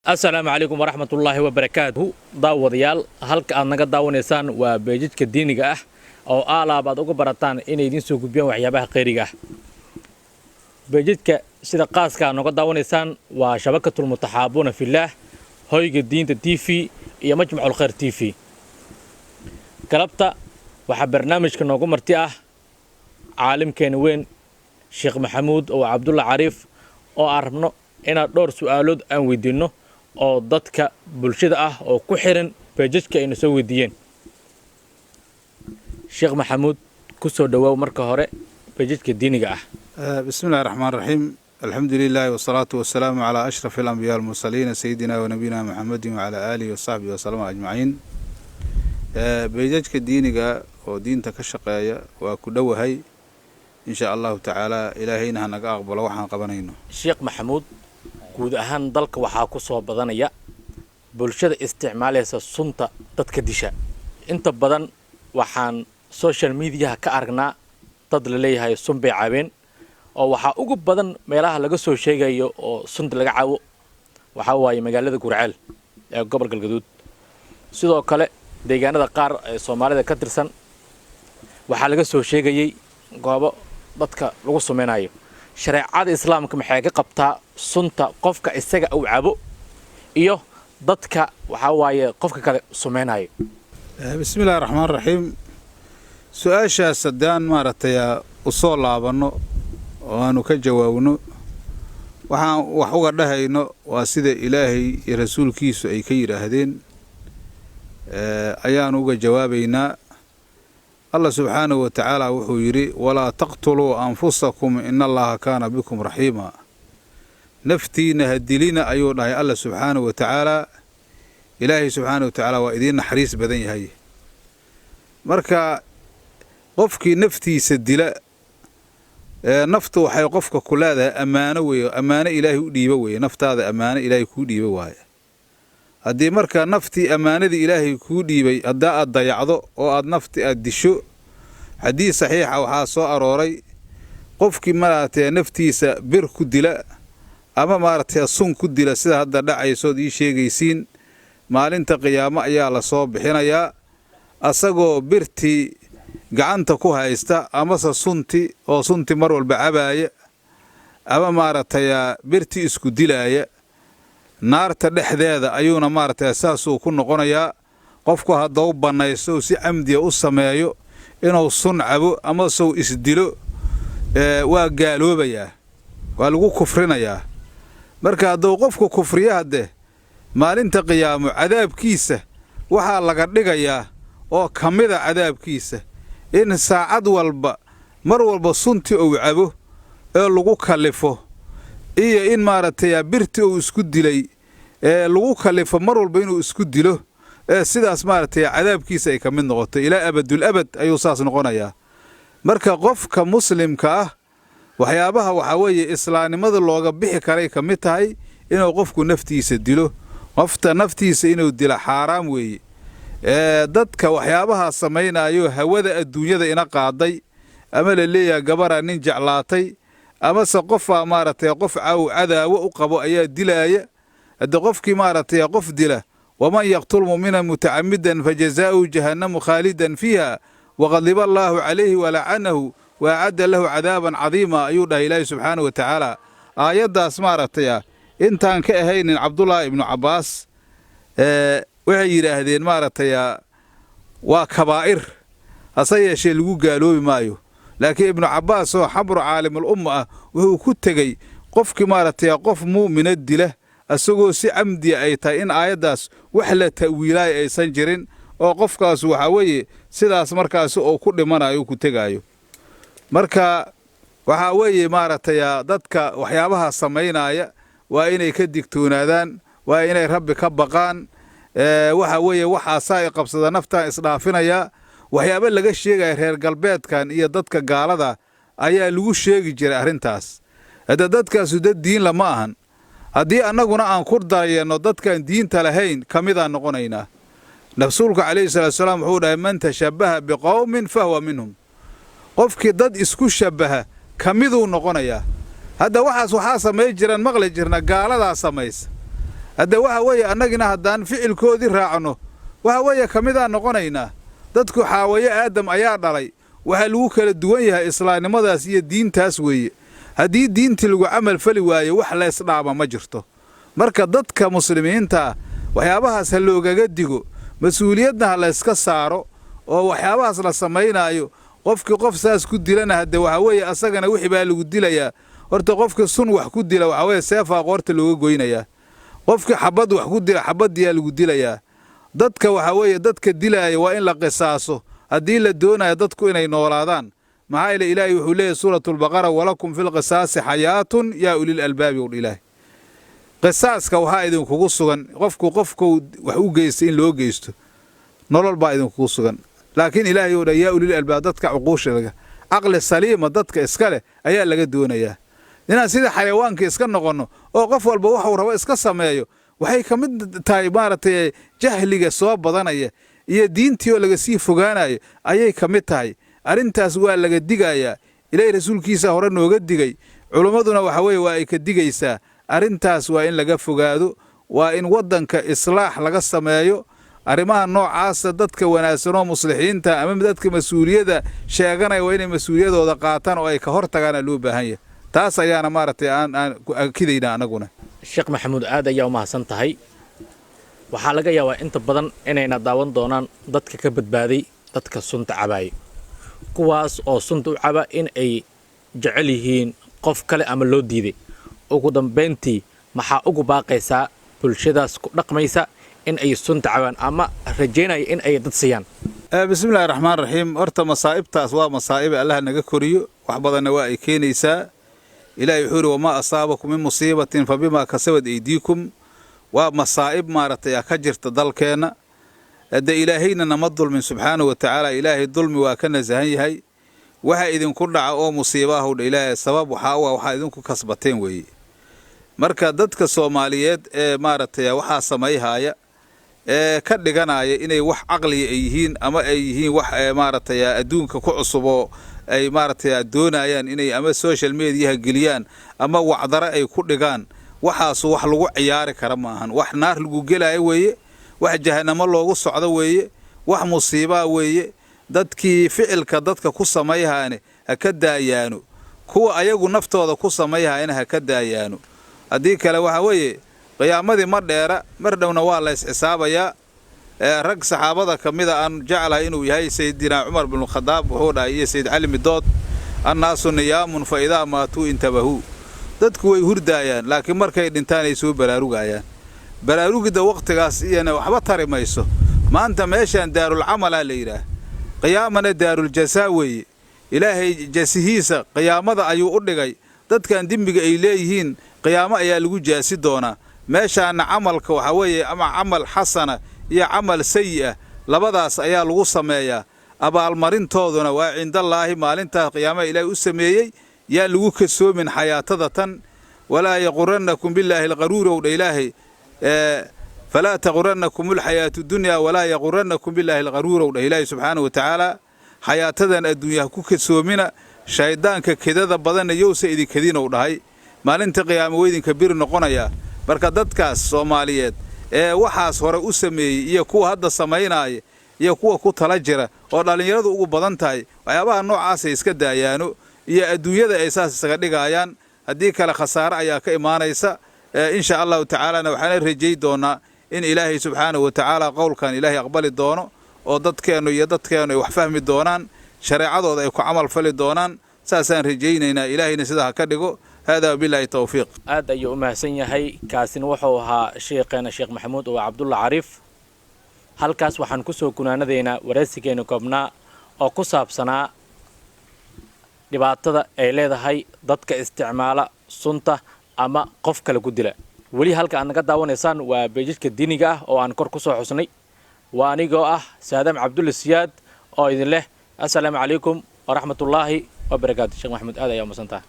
Asalaamu calaykum waraxmatullaahi wabarakaatuhu. Daawadayaal, halka aad naga daawanaysaan waa pages-ka diiniga ah oo aalaab aad uga barataan inay idiin soo gudbiyaan waxyaabaha khayriga ah. Pages-ka sida qaaska aad noga daawanaysaan waa Shabakatul Mutaxaabuuna Fillaah, Hoyga Diinta TV iyo Majmacul Khayr TV. Galabta waxaa barnaamijka noogu marti ah caalimkeena weyn, Sheekh Maxamuud oo Cabdulla Cariif, oo aan rabno inaan dhowr su-aalood aan weydiinno oo dadka bulshada ah oo ku xiran pages-ka ayna soo weydiiyeen. Sheekh Maxamuud, ku soo dhowaaw marka hore pages-ka diiniga ah. بسم الله الرحمن الرحيم، الحمد لله والصلاة والسلام على أشرف الأنبياء المرسلين، سيدنا ونبينا محمد وعلى آله وصحبه وسلم أجمعين. Pages-ka diiniga oo diinta ka shaqeeya waa ku dhowahay, in sha Allahu tacaala. Ilaahayna ha naga aqbalo waxaan qabanayno. Sheekh Maxamuud, guud ahaan dalka waxaa ku soo badanaya bulshada isticmaalaysa sunta dadka disha. Inta badan waxaan social media-ha ka aragnaa dad la leeyahay sun bay cabeen, oo waxaa ugu badan meelaha laga soo sheegayo oo sunta laga cabo waxaa waaye magaalada Gurceel ee gobol Galgaduud. Sidoo kale deegaanada qaar ee Soomaalida ka tirsan waxaa laga soo sheegayey goobo dadka lagu sameynayo. Shareecada Islaamka maxay ka qabtaa sunta qofka isaga uu cabo iyo dadka waxaa waaye qofka kale sameynayo? Bismi illahi raxmaan raxiim. Su-aashaas haddaan maaragtay u soo laabanno oo aanu ka jawaabno, waxaan wax uga dhahayno waa sida Ilaahay iyo rasuulkiisu ay ka yidhaahdeen ayaanu uga jawaabaynaa. Allah subxaanahu wa tacaala wuxuu yidhi: "ولا تقتلوا أنفسكم إن الله كان بكم رحيما." Naftiinna ha dilina, ayuu dhahay Alla subxaanahu wa tacaalaa. Ilaahay subxaanahu wa tacaala waa idiin naxariis badan yahay. Marka qofkii naftiisa dila, naftu waxay qofka ku leedahay ammaano weeye, ammaano Ilaahay u dhiibo weeye. Naftaada ammaano Ilaahay kuu dhiibo waaye. Haddii marka naftii ammaanadii Ilaahay kuu dhiibay haddaa aad dayacdo oo aad nafti aad disho, xadiis saxiixa waxaa soo arooray qofkii maaragtay naftiisa bir ku dila ama maaragtay sun ku dila, sida hadda dhacaysood ii sheegaysiin, maalinta qiyaamo ayaa la soo bixinayaa asagoo birtii gacanta ku haysta amase sunti, oo sunti mar walba cabaaya ama maaragtay birtii isku dilaaya. Naarta dhexdeeda ayuuna maaragtay saasuu ku noqonayaa. Qofku haddau bannaysto, si camdiya u sameeyo inuu sun cabo amase uu isdilo, waa gaaloobayaa, waa lagu kufrinayaa. Marka hadduu qofku kufriyo, haddee maalinta qiyaamo cadaabkiisa waxaa laga dhigayaa oo ka mida cadaabkiisa in saacad walba, mar walba sunti uu cabo ee lagu kallifo, iyo in maaragtay birti uu isku dilay ee lagu kallifo mar walba inuu isku dilo, ee sidaas maaragtay cadaabkiisa ay ka mid noqoto. Ilaa abadul abad ayuu saas noqonayaa. Marka qofka muslimka ah waxyaabaha waxaa weeye islaamnimada looga bixi karay ka mid tahay inuu qofku naftiisa dilo. Qofta naftiisa inuu dilo xaaraam weeye. Dadka waxyaabahaa samaynayo, hawada adduunyada ina qaaday, ama la leeyahay gabaraa nin jeclaatay, amase qofaa maaragtay qof caw cadaawo u qabo ayaa dilaaya. Hadde qofkii maaragtay qof dila, ومن يقتل مؤمنا متعمدا فجزاؤه جهنم خالدا فيها وغضب الله عليه ولعنه وأعد له عذابا عظيما, ayuu dhahay Ilaahi subxaanahu wa tacaala. Aayaddaas maaragtay intaan ka ahaynin Cabdullaahi Ibnu Cabbaas, waxay yidhaahdeen maaragtay waa kabaa'ir, hase yeeshee lagu gaaloobi maayo. Laakiin Ibnu Cabbaas oo xabru caalimul umma ah wuxuu ku tegey qofkii maaragtay qof mu'mina dila isagoo si camdiya ay tahay, in aayaddaas wax la ta'wiilaaya aysan jirin, oo qofkaas waxaa weeye sidaas markaasi uu ku dhimanayo, ku tegaayo. Marka waxaa weeye maaragtay dadka waxyaabaha samaynaya waa inay ka digtoonaadaan, waa inay Rabbi ka baqaan. Waxa weeye waxaasaa i qabsada, naftaan isdhaafinayaa. Waxyaaba laga sheegaya reer galbeedkan iyo dadka gaalada ayaa lagu sheegi jiray arrintaas. Hadda dadkaasu dad diin lama ahan. Haddii annaguna aan ku dayanno dadkaan diinta lahayn, ka midaan noqonaynaa. Rasuulku calayhi salaatu salaam wuxuu dhahay: "من تشبه بقوم فهو منهم." Qofkii dad isku shabbaha ka miduu noqonayaa. Hadda waxaas waxaa samay jiraan, maqli jirna, gaaladaa samaysa. Hadde waxa weeye annagina haddaan ficilkoodii raacno, waxa weeye ka midaan noqonaynaa. Dadku Xaawaye Aadam ayaa dhalay. Waxaa lagu kala duwan yahay islaamnimadaas iyo diintaas weeye. Haddii diintii lagu camal fali waayo, wax laysdhaama ma jirto. Marka dadka muslimiintaa waxyaabahaas ha loogaga digo, mas-uuliyadna ha layska saaro oo waxyaabahaas la samaynaayo. Qofkii qof saas ku dilana, hadde waxaa weeye asagana wixii baa lagu dilayaa. Horta qofkii sun wax ku dila, waxaa weeye seefaa qoorta looga goynayaa. Qofkii xabad wax ku dila, xabaddiyaa lagu dilayaa. Dadka waxaa weeye dadka dilaaya waa in la qisaaso haddii la doonayo dadku inay noolaadaan. Maxaa yeele, Ilaahay wuxuu leeyahy Suuratulbaqara: "Walakum filqisaasi xayaatun yaa ulil albaabi." Udh Ilaahay, qisaaska waxaa idinkugu sugan, qofku qofku wax u geysta in loo geysto, nolol baa idinkugu sugan. Laakiin Ilaahay ou dha yaa ulil albaab, dadka cuquusha laga caqli saliima, dadka iska leh ayaa laga doonayaa. Inaan sida xayawaanka iska noqonno oo qof walba waxuu rabo iska sameeyo, waxay ka mid tahay maaragtay jahliga soo badanaya iyo diintii oo laga sii fogaanayo ayay ka mid tahay. Arrintaas waa laga digayaa. Ilaahay rasuulkiisa hore nooga digay, culummaduna waxa weeye waa ay ka digaysaa. Arrintaas waa in laga fogaado, waa in waddanka islaax laga sameeyo. Arrimaha noocaasa dadka wanaagsanoo muslixiinta ama dadka mas-uuliyadda sheeganaya waa inay mas-uuliyadooda qaataan oo ay ka hor tagaana loo baahan yahay. Taas ayaana maaragtay aan ku akidaynaa annaguna. Sheekh Maxamuud, aad ayaa u mahadsan tahay. Waxaa laga yaabaa inta badan inayna daawan doonaan dadka ka badbaaday dadka sunta cabaaya, kuwaas oo sunta u caba in ay jecel yihiin qof kale ama loo diiday. Ugu dambayntii, maxaa ugu baaqaysaa bulshadaas ku dhaqmaysa in ay sunta cabaan ama rajaynaya in ay dad siiyaan? Bismi illahi raxmaan raxiim. Horta masaa'ibtaas waa masaa'ibe Allah naga koriyo, wax badanna waa ay keenaysaa. Ilahay wuxuu yidhi: "Wamaa asaabakum min musiibatin fa bimaa kasabad aydiikum." Waa masaa'ib maaragtay ka jirta dalkeenna. Hadde Ilaahayna nama dulmin subxaanahu wa tacaala. Ilaahay dulmi waa ka nasahan yahay. Waxa idinku dhaca oo musiiba ahw dha Ilaahay, sabab waxaa u ah waxaa idinku kasbateen weeye. Marka dadka Soomaaliyeed ee maaragtay waxaa samayhaaya ee ka dhiganaya inay wax caqliya ay yihiin ama ay yihiin wax maaragtay adduunka ku cusub oo ay maaragtay doonayaan inay ama social mediaha geliyaan ama wacdaro ay ku dhigaan, waxaasu wax lagu ciyaari kara maahan. Wax naar lagu gelaayo weeye, wax jahanamo loogu socdo weeye, wax musiibaa weeye. Dadkii ficilka dadka ku samayhaane ha ka daayaano, kuwa ayagu naftooda ku samayhaana ha ka daayaano. Haddii kale waxaa weeye qiyaamadii ma dheera, mar dhowna waa la ysxisaabayaa. Rag saxaabada ka mida, aan jeclahay inuu yahay Sayidina Cumar bnukhadaab, wuxuu dhahay iyo Sayid Cali midood: "Annaasu niyaamun, fa idaa maatuu intabahuu." Dadku way hurdaayaan, laakiin markay dhintaan ay soo baraarugayaan. Baraarugidda wakhtigaas iyana waxba tari mayso. Maanta meeshaan daarulcamalaa la yidhaah, qiyaamana daaruljasaa weeye. Ilaahay jasihiisa qiyaamada ayuu u dhigay. Dadkan dembiga ay leeyihiin qiyaamo ayaa lagu jaasi doonaa. Meeshaana camalka waxaa weeye ama camal xasana iyo camal sayi ah, labadaas ayaa lagu sameeyaa. Abaalmarintooduna waa cindallaahi maalintaas qiyaamaha Ilaahay u sameeyey. Yaan lagu kasoomin xayaatada tan. "Walaa yaqurannakum billaahi alqaruur," ow dha Ilaahay. "Falaa taqurannakum alxayaatu dunyaa walaa yaqurannakum billaahi alqaruur," ow dhah Ilaahay subxaanahu wa tacaala. Xayaatadan adduunya ha ku kasoomina, shayddaanka kedada badanna yowsa idinkadinow dhahay. Maalinta qiyaamo weydinka biri noqonayaa. Marka dadkaas Soomaaliyeed ee waxaas hore u sameeyey iyo kuwa hadda samaynaaya iyo kuwa ku tala jira oo dhallinyaradu ugu badan tahay, waxyaabaha noocaasay iska daayaano iyo adduunyada ay saas isaga dhigaayaan. Haddii kale khasaare ayaa ka imaanaysa. Insha Allahu tacaalana waxaana rajay doonaa in Ilaahay subxaanahu wa tacaala qowlkan Ilaahay aqbali doono oo dadkeennu iyo dadkeennu ay wax fahmi doonaan, shareecadooda ay ku camal fali doonaan. Saasaan rajaynaynaa. Ilaahayna sidaa ha ka dhigo. Haadaa wabilaahi towfiiq. Aad ayuu u mahadsan yahay. Kaasina wuxuu ahaa sheekheena Sheekh Maxamuud oo Cabdulla Cariif. Halkaas waxaan kusoo gunaanadaynaa waraysigeena koobnaa oo ku saabsanaa dhibaatada ay leedahay dadka isticmaala sunta ama qof kale ku dila. Weli halka aad naga daawanaysaan waa pages-ka diiniga ah oo aan kor ku soo xusnay. Waa anigoo ah Saadaam Cabdulla Siyaad oo idin leh assalaamu calaykum waraxmatullaahi wabarakaatu. Sheekh Maxamuud, aad ayaa umasantaha.